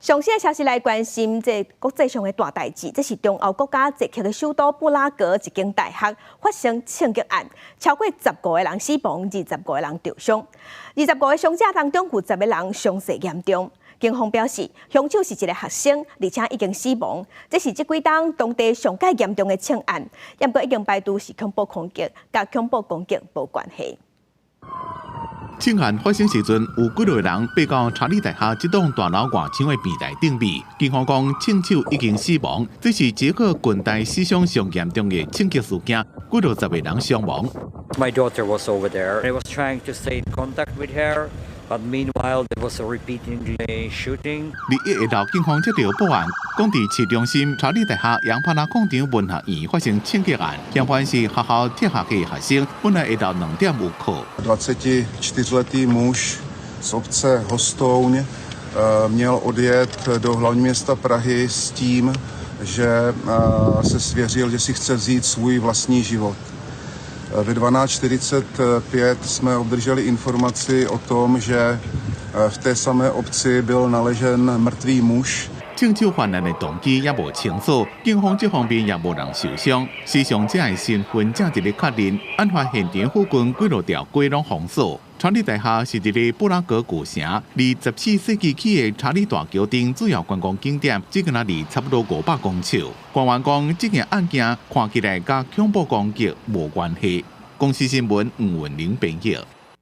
上新的消息來關心這國際上的大代誌，這是中歐國家捷克的首都布拉格一間大學發生槍擊案，超過十五個人死亡，二十五個人受傷。二十五個傷者當中有十個人傷勢嚴重。警方表示，兇手是一個學生，而且已經死亡。這是這幾冬當地上蓋嚴重的槍案，毋過已經排除是恐怖攻擊，佮恐怖攻擊無關係。槍案發生時陣，有幾個人爬到查理大學這棟大樓外牆的平台頂面。警方講，槍手已經死亡，這是捷克近代史上上嚴重的槍擊事件，幾落十個人傷亡。 My daughter was over there. I was trying to stay in contact with her, but meanwhile there was a repeating shooting. 日一下晝，警方接到報案，講佇市中心查理大學楊帕拉廣場文學院發生槍擊案，嫌犯是學校哲學系學生，本來下晝2點有課。 24letý muž z obce Hostouň měl odjet do hlavního města Prahy s tím, že se svěřil, že si chce vzít svůj vlastní život. Ve 12.45 jsme obdrželi informaci o tom, že v té samé obci byl naležen mrtvý muž. 槍手犯案的動機猶無清楚，警方這方面也無人受傷。死傷者的身份正佇咧確認，案發現場附近幾落條街攏封鎖。查理大學是佇咧布拉格舊城，離14世紀起的查理大橋頂主要觀光景點，只敢若離差不多500公尺。官員講，這件案件看起來佮恐怖攻擊無關係。公視新聞吳文玲編譯。